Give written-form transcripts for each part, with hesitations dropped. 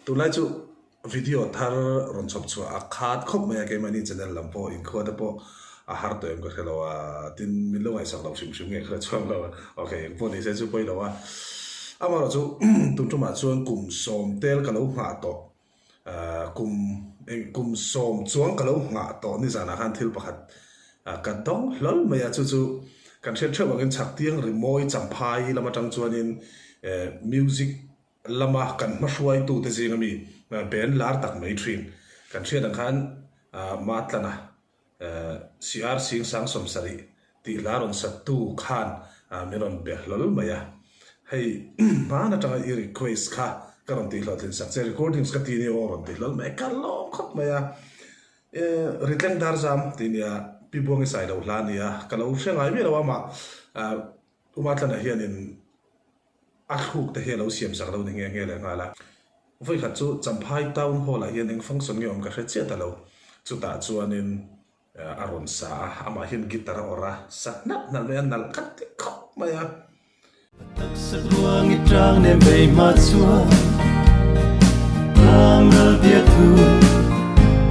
Tunlai chu video thar rawn chhawp chhuah a khat khawp mai a, keimahni channel lam pawh inkhua te pawh a har tawh em ka hre lo a, tin min lo ngaihsak lo hrim hrim nge ka hre chhuak lo a, ok engpawh ni se chu pawi lo a. Amaherawhchu tun tumah chuan kum sawm tel ka lo nghah tawh Kum eng kum sawm chuang ka lo nghah tawh nizanah khan thil pakhat ka dawng hlawl mai a, chu chu kan hriat theuh angin Chhaktiang rimawi champhai lam atang chuanin music lama kan hmahruaitute zinga mi band lar tak mai thin kan hriat ang khan Matlana CR Sing Sang 70 tih hla rawn sattu khan min rawn be hlawl mai a. Hei hman atanga i request kha ka rawn tih hlawhtlin sak che, recordings ka ti ni aw rawn ti hlawl mai a, ka lawm khawp mai a. Ritleng Darzam tih nia Pi Buangi Sailo hla a ni a, ka lo hre ngai miah lo a mah Umatlana hianin A thluk te hi a lo siam sak lo ni nghe nghe leh nghal a. Vawikhat chu Champhai Town Hall ah hian eng function nge awm ka hre chiah ta lo. Chutah chuanin a rawn sa a, amah hian guitar a awrh a, sa hnalh hnalh mai a, nalh khat ti khawp mai a. Taksa ruang i tang nem bei hma chuan Thamral bia thu,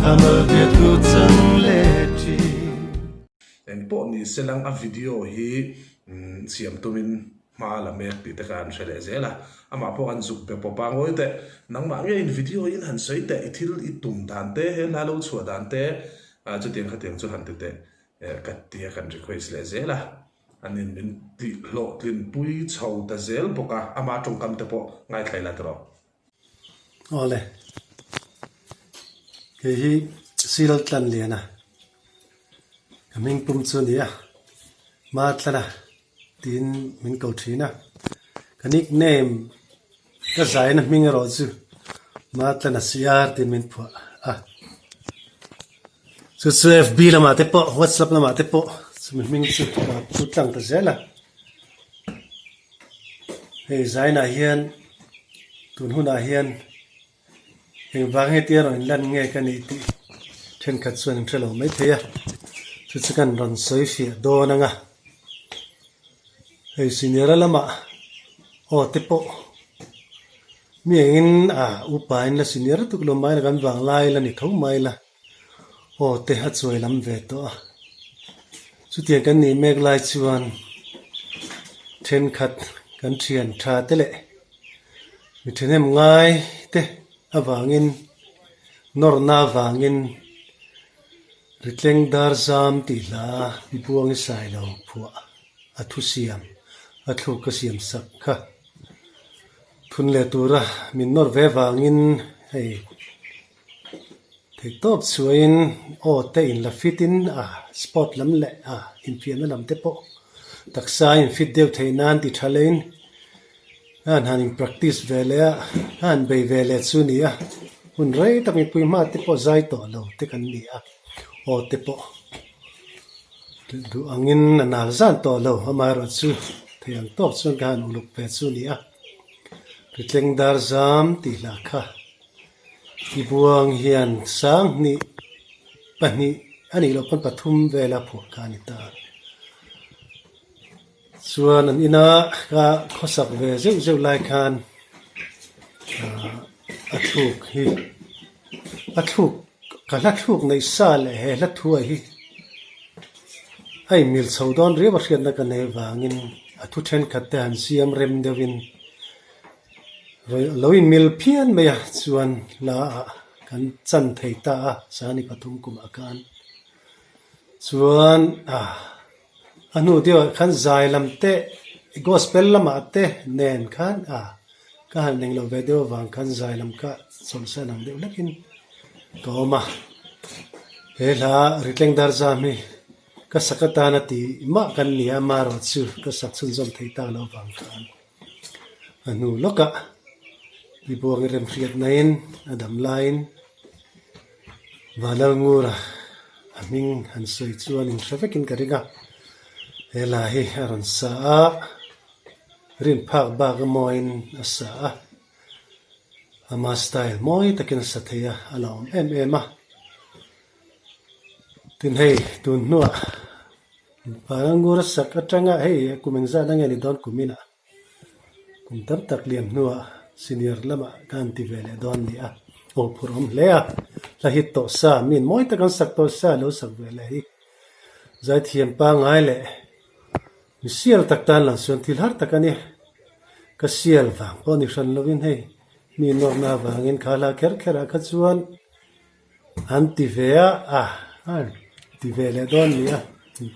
thamral bia thu chang le thin. Engpawh ni selang a video hi siam tumin Hma la mek tih te kha an hre leh zel a, amah pawh an zuk be pawp a, ngawi teh, nangmah ngeiin video in han sawi teh, i thil i tum dan te, he hla lo chhuah dan te, chutiang khatiang chu han ti teh, ka tia kan request leh zel a, anin min tih hlawhtlinpui chho ta zel bawk a, ama tawngkam te pawh ngaithlai la tawh. Awle, kei hi Sil Tlanliana ka hming pum chu a ni a, Matlana tiin min ko thin a, ka nickname ka zaina hming erawh chu Matlana CR tiin min phuah a, chu chu FB lamah te pawh WhatsApp lamah te pawh chumi hming chu ka pu tlang ta zel a. Hei zainah hian tun hunah hian engvang heti a rawn inlan nge ka nih tih thenkhat chuan an hre lo maithei a, chu chu kan rawn sawi fiah dawn ang a. Hei senior-a lamah aw te pawh mi engin a upa in la senior lutuk lo mai la kan vanglai la ni tho mai la. Aw te a chuai lam ve tawh a, chutiang kan nih mek lai chuan thenkhat kan thian tha te leh mi thahnem ngai te avangin nawrna avangin Ritleng dar zam tih hla Pi Buangi Sailo phuah a thu siam a thluk ka siam sak kha. Thun leh tura min nawr ve vangin hei. Theihtawp chhuahin aw te in la fit in a sport lam leh a infiamna lam te pawh taksa a in fit deuh theih nan ti tha lehin a han han in practice ve leh a, a han bei ve leh chu ni a, hun rei tak mipui hma te pawh zai tawh lo te kan ni a, aw te pawh duh angin a nal zan tawh lo amaherawhchu thei ang tawk chuan ka han uluk ve chu ni a, Ritleng dar zam tih hla kha. I buang hian 2000 a nih loh pawn pathum vela phuah kha a ni ta. Chuan an ina ka khawsak ve zeuh zeuh lai khan a thluk hi a thluk ka hla thluk neih sa leh he hla thuai hi a inmil chho dawn riau a hriatna ka nei vangin a thu thenkhat te han siam rem deuhin Lo inmil phian mai a, chuan hla ah kan chan thei ta a, sani pathum kumah khan. Chuan a hnu deuhah khan zai lam te, gospel lamah te nen khan a ka han englo ve deuh avang khan zai lam kha chawlhsan ang deuh hlekin ka awm a. He hla Ritleng Darzam hi ka sak atana ti mah kan ni a, amaherawhchu ka sak chhunzawm thei ta lo avang khan. A hnu lawkah mi buang i remhriat naiin a dam laiin Vanlalngura a hming han sawi chuan in hre vekin ka ring a, he hla hi a rawn sa a, rinphak bak a mawiin a sa a, ama style mawi takin a sa thei a, a la awm em em a. Tin hei tun hnuah Vanlalngura sak atanga hei kum engzat ange ni dawn kum inah kum tam tak liam hnuah. Senior lamah ka han ti ve leh dawn ni a, aw phur awm hle a, hla hit tawh sa, min mawi tak an sak tawh sa lo sak ve leh hi zaithiam pangngai leh mi sial tak tan lang chuan thil har tak a ni. Ka sial vang pawh ni hran lovin hei mi nawrna avangin kha hla kher kherah kha chuan an ti ve a, a an ti ve leh dawn ni a,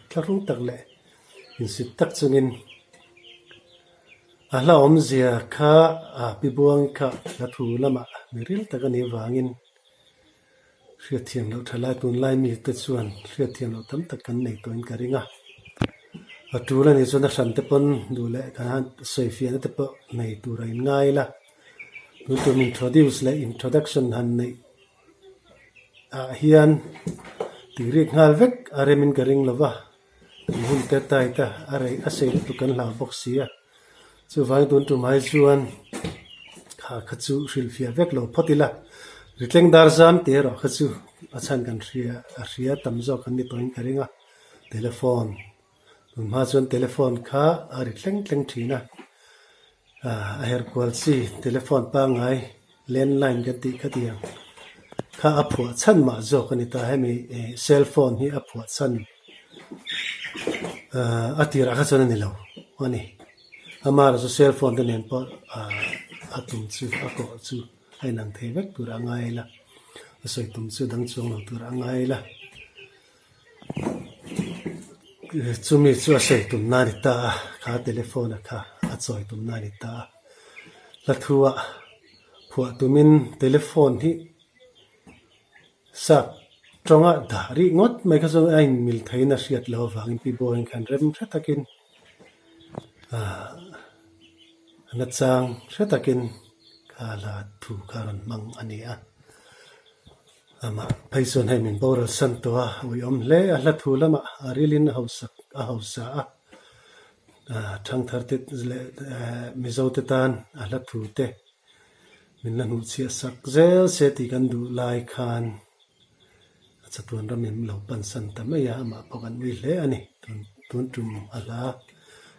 thlahrung tak leh insit tak chungin. A hla awmzia kha a pi buang kha hla thu lamah mi ril tak a nih vangin hriatthiam loh tha lai tunlai mite chuan hriatthiam loh tam tak kan nei tawhin ka ring a. A tul a nih chuan a hran te pawn duh leh kan han sawifiahna te pawh nei tur a inngai ila. Tun tum introduce leh introduction han neih ah hian tihrik nghal vek a remin ka ring lo va. Kan hun te tight a, a rei a sei lutuk kan hlau bawk si a. Chuvangin tun tum ai chuan kha kha chu hrilhfiah vek lo phawt ila, ritleng dar zam tih erawh kha chu a chhan kan hria a hria tam zawk an ni tawhin ka ring a. Telephone, tun hma chuan telephone kha a ri tleng tleng thin a, a herh kual chi telephone pangngai landline kan tih kha tiang kha a phuah chhan mah zawk a ni ta hemi cell phone hi a phuah chhan a tirah kha chuan a ni lo a ni amaherawh chu cell phone te nen pawh a tum chu a kawh chu a inang thei vek tur a ngai ila a sawi tum chu dang chuang lo tur a ngai ila. Chumi chu a sawi tumna a ni ta a, kha telephone a kha a chawi tumna a ni ta a. Hla thuah phuah tumin telephone hi sap tawnga dah rih ngawt mai kha chuan a inmil theiin a hriat loh avangin Pi Bawiin khan rem hre takin ahh a nachang hre takin kha hla thu kha a rawn hmang a ni a. Amah phei chuan hei min boral san tawh a, ui awm hle a, hla thu lamah a rilin a hausak a hausa a, thangthar te leh Mizo te tan a hla thu te min la hnuhchhiah sak zel se tih kan duh lai khan a chatuan ram in lo pan san ta mai a, amah pawh kan ui hle a ni. Tun tum a hla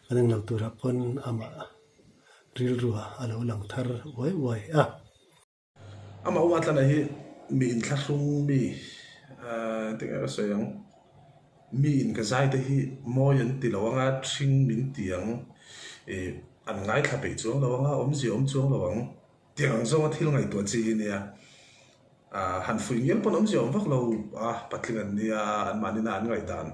kan englo turah pawn amah rilruah a lo lang thar uai uai a. Amah u Atlana hi mi inthlahrung mi engtin nge ka sawi ang, mi in ka zai te hi mawi an ti lo anga ṭhing min ti ang, ih an ngaithla peih chuang lo anga awmzia awm chuang lo ang tiang ang zawnga thil ngaihtuah chi hi nia. Han fuih ngial pawn awmzia awm vak lo a, patling an nia anmahni na an ngaihdan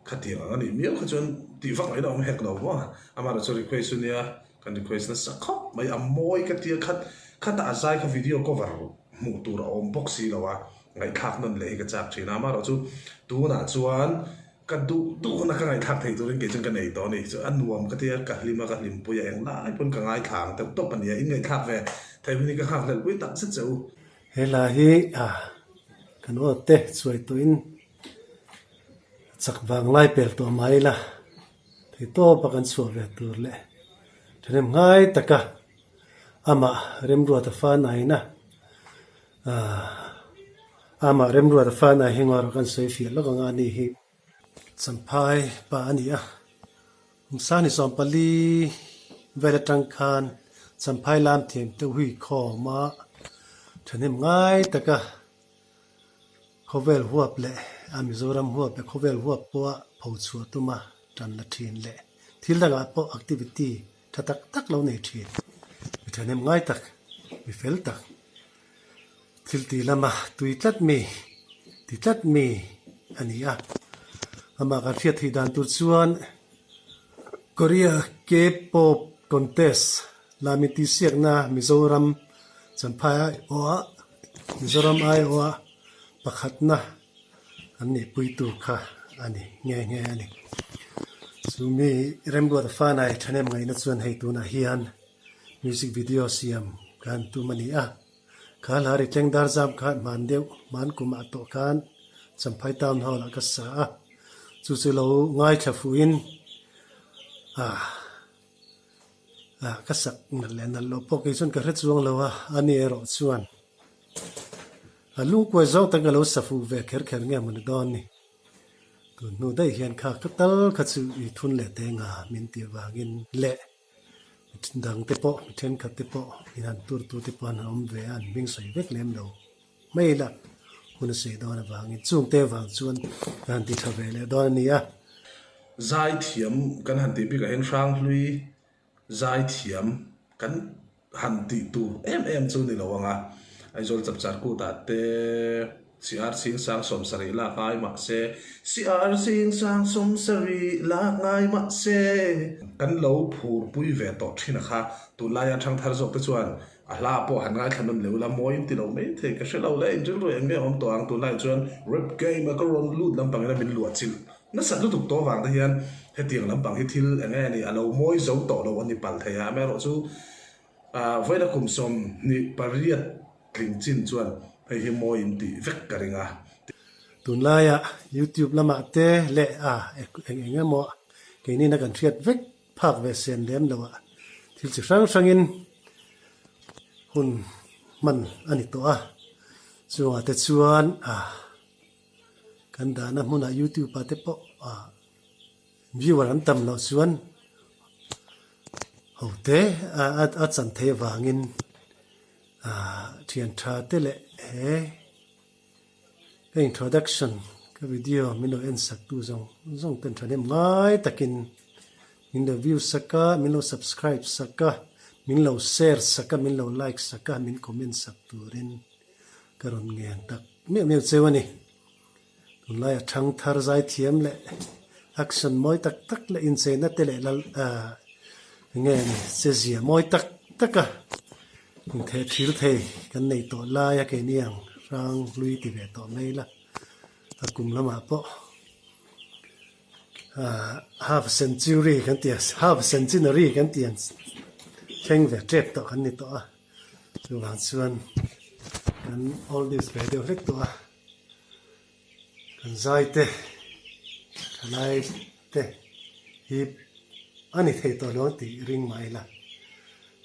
khatiang ang a nih miau kha chuan tih vak ngaihna awm hek lo maw, amaherawhchu chu request chu nia. Kan request nasa khawp mai, a mawi ka tia khat khatah a zai kha video cover hmuh tur a awm bawk si lo a, ngaihthlak nawn leh hi ka chak thin a, amaherawh chu tunah chuan ka duh duh huna ka ngaihthlak theih turin kei chuan ka nei tawh a ni, chu a nuam ka tia ka hlim a ka hlimpui a englai pawn ka ngaithla ang deuh tawp a nia, in ngaihthlak ve theih hun hi ka nghak hlelh pui tak zet che u. He hla hi a kan aw te chuai tawhin chak vang lai pel tawh mai ila. Theihtawpa kan chhuah ve tur leh thahnem ngai taka amah Remruata fanaina amah Remruata fanai hi ngaw rawh kan sawi fiah lawk ang a ni hi Champhai pa a ni a, Kumsani 14 vel atang khan Champhai lam thiam te hui khawma thahnem ngai taka Khawvel huap leh a Mizoram huap leh khawvel huap pawha pho chhuah tuma tan la thin leh thil dangah pawh activity tha tak tak lo nei thin. Mi thahnem ngai tak, mi fel tak, thil ti lama tui tlat mi, ti tlat mi a ni a. Amah kan hriat theih dan tur chuan Korea K-pop contest lami tihsiakna Mizoram Champhai aiawha Mizoram aiawha pakhatna an nihpuitu kha a ni nghe nghe a ni. Chu mi Remruata Fanai thahnem ngaihna chuan hei tunah hian music video siam kan tum a ni a. Kha hla ri tleng dar zam khan hman deuh hman kumah tawh khan Champhai Town Hall ah ka sa a. Chu chu lo ngaithla fuhin ah. Ah, ka sak nalh leh nalh loh pawh kei chuan ka hre chuang lo a, a ni erawh chuan a lungkuai zawng tak ka lo sa fuh ve kher kher nge mawni dawn ni. Tun hnu daih hian kha ka tal kha chu i thun leh teng a min tih avangin leh. Dang te pawh mi thenkhat te pawh in han tur tu te pawh an awm ve a, an hming sawi vek lem lo mai ila hun a sawi dawn avangin chung te vang chuan kan han ti tha ve leh dawn a ni a. Zaithiam kan han tih bikah hian Hranghlui zaithiam kan han tih tur em em chu ni lo ang a, Aizawl Chapchar Kutah te CR Sing Sang 70 lak ngai mah se, CR Sing Sang 70 lak ngai mah se. Kan lo phur pui ve tawh thin a kha, tunlaia thangthar zawk te chuan a hla pawh han ngaithla nawn leh ula mawi in ti lo mai thei ka hre lo le, in rilru eng nge awm tawh ang tunlai chuan rap game a ka rawn lut lampang in a min luah chilh Nasat lutuk tawh avang te hian hetiang lampang hi thil eng nge ni a lo mawi zo tawh lo a ni palh thei a, amaherawhchu vawiina kum 28 tling chin chuan hei hi mawi in tih vek ka ring a. Tunlaia YouTube lamah te leh a eng eng emaw keinin a kan hriat vek phak ve sen lem lo a, thil chi hrang hrangin hun hman a ni tawh a, chungah te chuan a. Kan dahna hmunah youtube ah te pawh ah viewer an tam loh chuan ho te a chan theih avangin ah thian tha te leh he ka introduction ka video min lo en sak tu zawng zawng ten thahnem ngai takin min lo view sak a min lo subscribe sak a min lo share sak a min lo like sak a min comment sak turin Ka rawn ngen tak miah miah cheu a ni. Tunlaia thang thar zai thiam leh action mawi tak tak leh incheina te leh lal ah enge ni che zia mawi tak tak a intheh thil thei kan nei tawh lai a keini ang hrang hlui ti ve tawh mai ila a kum lamah pawh ah half century kan ti a half centenary kan ti ang thleng ve tep tawh kan ni tawh a. Chuvang chuan kan oldies ve deuh hlek tawh a, kan zai te, thalai te hi a ni thei tawh lo ang tih ring mah ila,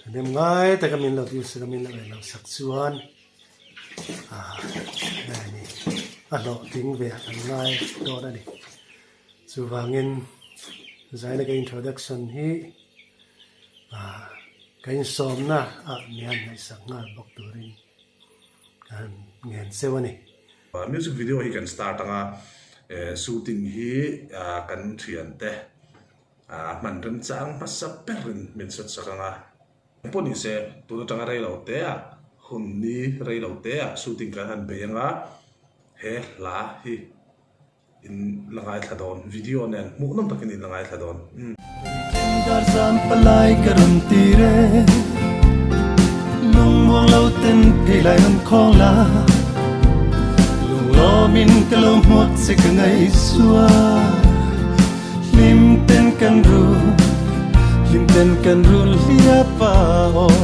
thahnem ngai taka min lo view sak a min lo en lo sak chuan ah nge ni a hlawhtling ve ah kan ngai dawn a ni. Chuvangin zaina ka introduction hi ah Ka insawmna ah mi han ngaihsak nghal bawk turin ka han ngen cheu a ni. Music video hi kan start anga shooting hi kan thiante hman remchang hmasa berin min shot sak anga. Engpawh ni se tun atanga rei lo te ah hun ni rei lo te ah shooting kan han bei anga he hla hi In la ngaithla dawn. Video nen hmuhnawm takin in la ngaithla dawn. Dar zam palai ka rawn tir e Lungmuang lo ten phei lai rawn khawng la Lunglawmin ka lo hmuak che ka ngaihsua Hlim ten kan rul Hlim ten kan rul hliapa aw.